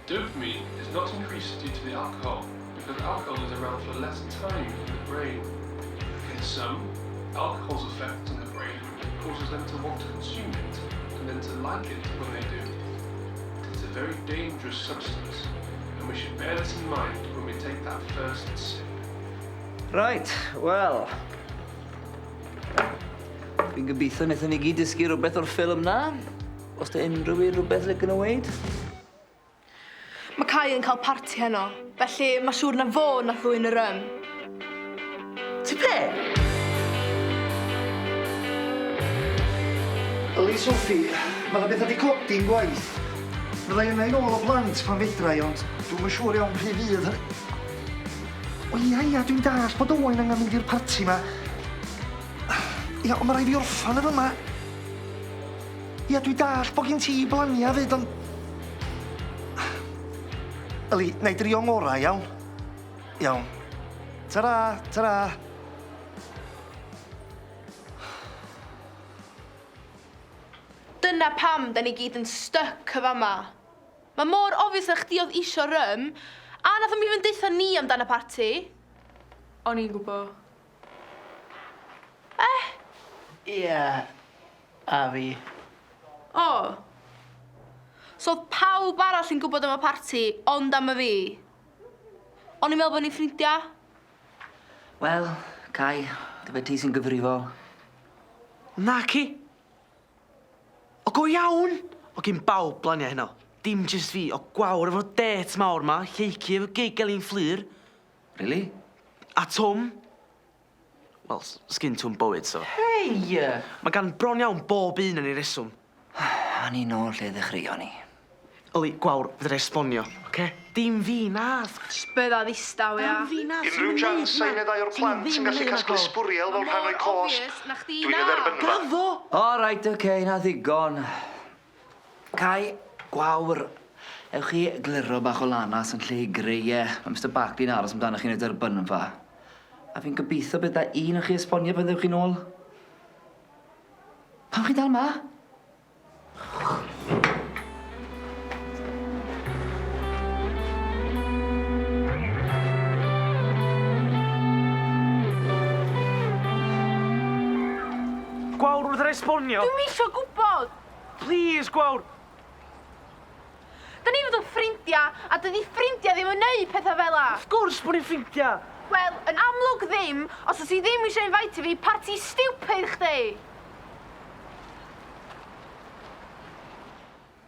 Dopamine is not increased due to the alcohol because alcohol is around for less time in the brain. In some, alcohol's effect on the brain causes them to want to consume it and then to like it when they do. It's a very dangerous substance and we should bear this in mind when we take that first sip. Right, wel. Fi'n gobeithio wnaethon ni gyd dysgu rhywbeth o'r ffilm na. Os da unrhyw un rhywbeth licen nhw weud? Mae Kai yn cael parti heno, felly mae siŵr na fo nath ddwyn y rym. Ti be? Yli Sophie, ma' 'na betha 'di codi'n gwaith. Fydda i yna i nôl y plant pan fedra i ond dwi'm yn siŵr iawn pryd fydd hynny. O ia ia dwi'n dallt bod Owain angan mynd i'r parti 'ma. Ia ond ma' rai' fi orffan yn fyma. Ia dwi dallt bo' gin ti blania 'fyd ond... Yli, 'nai drio ngora, iawn? Iawn. Tara, tara. Dyna pam 'da ni gyd yn styc y fama. Mae mor obvious na chdi oedd isio rym, a nath o'm even deutha ni amdan y parti. O'n i'n gwbo. Eh? Ie, a fi. O. So oedd pawb arall yn gwybod am y parti, ond am y fi. O'n i'n meddwl bod ni'n ffrindia. Wel, Kai, dyfe ti sy'n gyfrifol. Naci. O go iawn! O gin bawb blania heno. Dim jyst fi, o Gwawr efo'r dêt mawr 'ma, Lleucu efo gig Elin Fflur. Rili? A Twm. Wel, sgin Twm bywyd, so. Hei! Ma' gan bron iawn bob un yn ei reswm. A ni nôl lle ddechreuon ni. Yli, Gwawr, fedra i esbonio, oce? Dim fi nath. Jyst bydda ddistaw, ia. Dim fi nath. Unrhyw chance sa un neu ddau o'r plant yn gallu casglu sbwriel fel rhan o'u cosb? Dwi'n y dderbynfa. Gaddo! O reit, oce, 'na ddigon. Cai, Gwawr, ewch chi gliro bach o lanas yn lle i greu e. Mae Mister Barkley'n aros amdanoch chi yn y derbynfa. A fi'n gobeithio bydd 'na un o chi esbonio pan ddewch chi nôl. Pam chi dal 'ma? Gwawr wrth yr esbonio. Dwi'm isio gwbod! Plîs, Gwawr! Da ni fod yn ffrindia, a dydi ffrindia ddim yn neud petha fela! Wrth gwrs bo ni'n ffrindia! Wel, yn amlwg ddim, os wt ti ddim eisiau invitio fi i parti stupid chdi!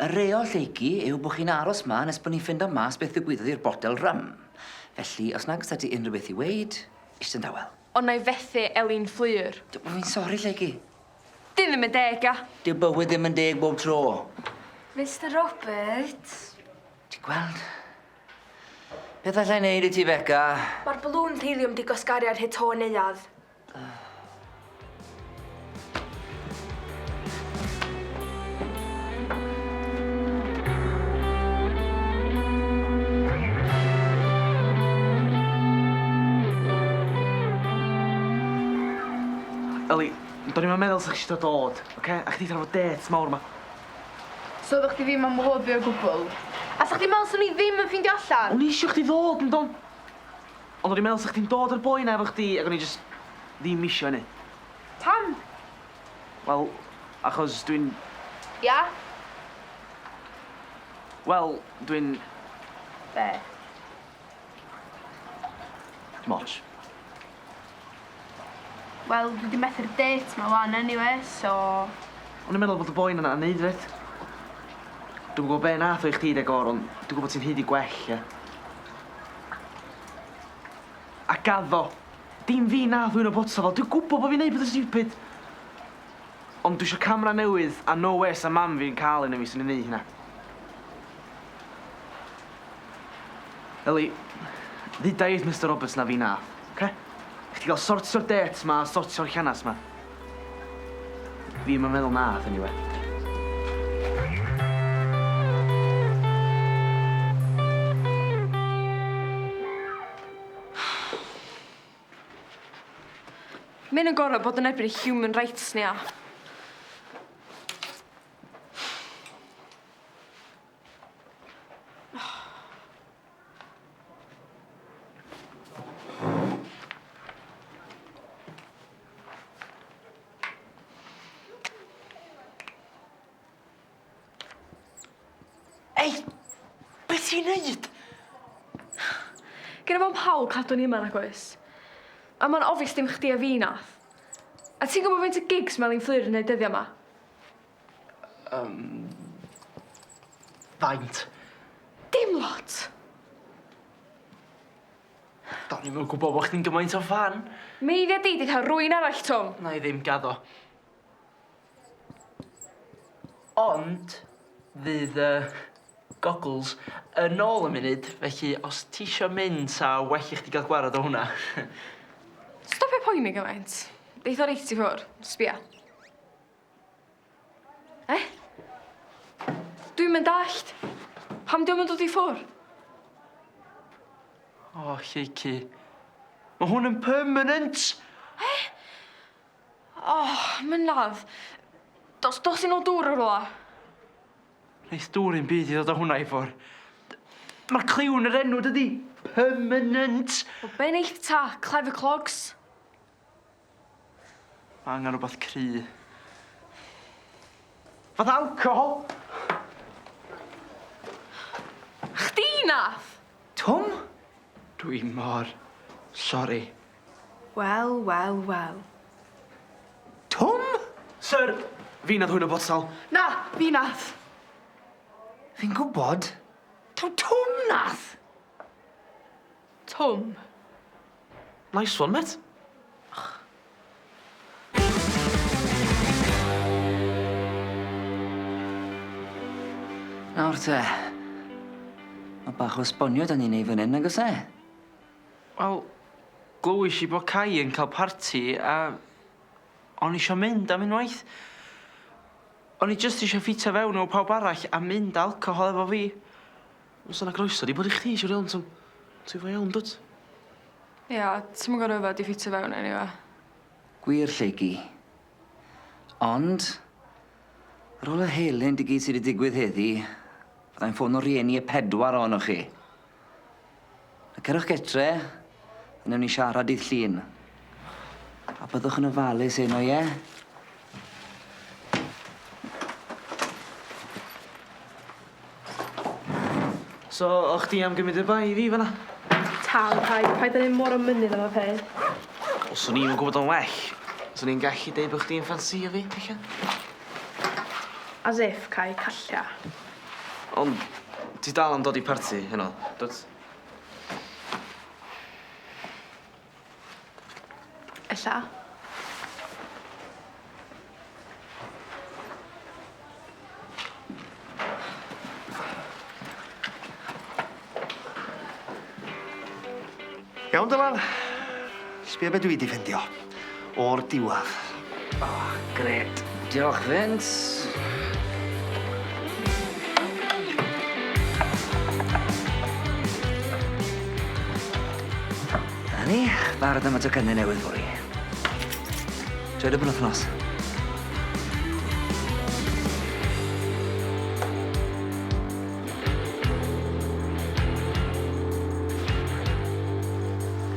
Y reol, Lleucu, yw bo chi'n aros 'ma nes bo ni'n ffindo mas beth ddigwyddodd i'r botel rym. Felly, os nag o's 'da ti unrhyw beth i weud, ista yn dawel. Ond na i fethu Elin Fflur. Fi'n sori, Lleucu. Dyn ddim yn deg, ia? Dyw bywyd ddim yn deg bob tro. Mister Roberts. Ti'n gweld? Beth alla i neud i ti, Beca? Mae'r balŵn helium 'di gwasgaru ar hyd to y neuadd. Ellie, Do'n i'm yn meddwl sa chdi isio dod, oce? A chdi efo dêt mawr 'ma. So oddach chdi ddim am wahodd fi o gwbwl? A sa chdi'n meddwl swn i ddim yn ffeindio allan? O'n i isio chdi ddod yn don? Ond o'n i'n meddwl sa chdi'n dod â'r boi 'na efo chdi ag o'n i jyst ddim isio hynny. Pam? Wel, achos dwi'n... Ia? Wel, dwi'n... Be? Dim ots. Wel, dwi 'di methu'r dêt 'ma 'wan eniwe, so... O'n i'n meddwl bod y boi 'na'n aeddfed. Dwi'm yn gwbo be' nath o i chdi de Gor, ond dwi gwbod ti'n haeddu gwell, ia. A gaddo, dim fi nath ddwyn o botel fo, dwi'n gwbo bo' fi'n neud petha stupid. Ond dwi isio camera newydd a no way sa mam fi'n ca'l un o fi swn i'n neu' hynna. Ellie, dduda i wrth Mister Roberts na fi nath, oce? Chdi ga'l sortio'r dêt 'ma a sortio'r llanast 'ma. Fi 'im yn meddwl nath eniwe. Ma' 'yn yn gor'o' bod yn erbyn human rights ni a. ti'n neud? Gynna fo'm hawl cadw ni yma nag oes? A ma'n obvious dim chdi a fi nath. A ti'n gwybod faint o gigs mae Elin Fflur yn neud dyddia 'ma? Faint? Dim lot. Do'n i'm yn gwybod bo' chdi'n gymaint o ffan. Meiddia di 'di cael rywun arall, Twm. Na i ddim gaddo. Ond fydd y goggles yn ôl yn munud, felly os ti isio mynd sa well i chdi gael gwared o hwnna. Stopia poeni gymaint. Deith o reit i ffwr. Sbia. Eh? Dwi'm yn dallt. Pam dio'm yn dod i ffwr? O, Lleucu. Mae hwn yn permanent! Eh? O, mynadd. Dos, dos i nôl dŵr o rwla. Neith dŵr i'm byd i ddod â hwnna i ffwr. Mae'r cliw yn yr enw, dydi? Permanent! Wel, be neith ta? Clever clogs. Mae angen rhywbeth cry. Fatha alcohol! Chdi nath! Twm? Dwi mor sori. Wel, wel, wel. Twm? Sir, fi nath hwn o botal. Na, fi nath. Fi'n gwybod. Taw Twm nath! Twm. Nice one, mate. Nawr te. Mae bach o esbonio 'da ni'n neud fan hyn, nag oes e? Wel, glywis i bod Cai yn cael parti a o'n i isio mynd am unwaith. O'n i jyst isio ffitio fewn efo pawb arall a mynd alcohol efo fi. Fysa 'na groeso 'di bod i chdi, siŵr iawn, Twm. Ti'n fwy iawn, dwt? Ia, ti'm yn gor'o' yfed i ffitio fewn eniwe. Gwir, Lleucu. Ond, ar ôl y helynt i gyd sy 'di digwydd heddi, fyddai'n ffono rieni y pedwar ohonoch chi. A cerwch getre, a newn ni siarad dydd Llun. A byddwch yn ofalus heno, ie? So, o' chdi am gymryd y bai i fi fan'na? Tal, paid, paid â neud mor o mynydd am y peth. Os o'n i'm yn gwybod o'n well, swn i'n gallu deud bo' chdi'n ffansïo fi, ella? As if, Cai, callia. Ond ti dal am dod i parti heno, dwt? Ella. Iawn, Dylan. Sbia be dwi 'di ffindio. O'r diwadd. Oh, grêt. Diolch, Vince. Na ni, barod am y tocynnau newydd fory. Joio dy penwythnos.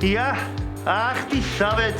Ia, a chditha 'fyd.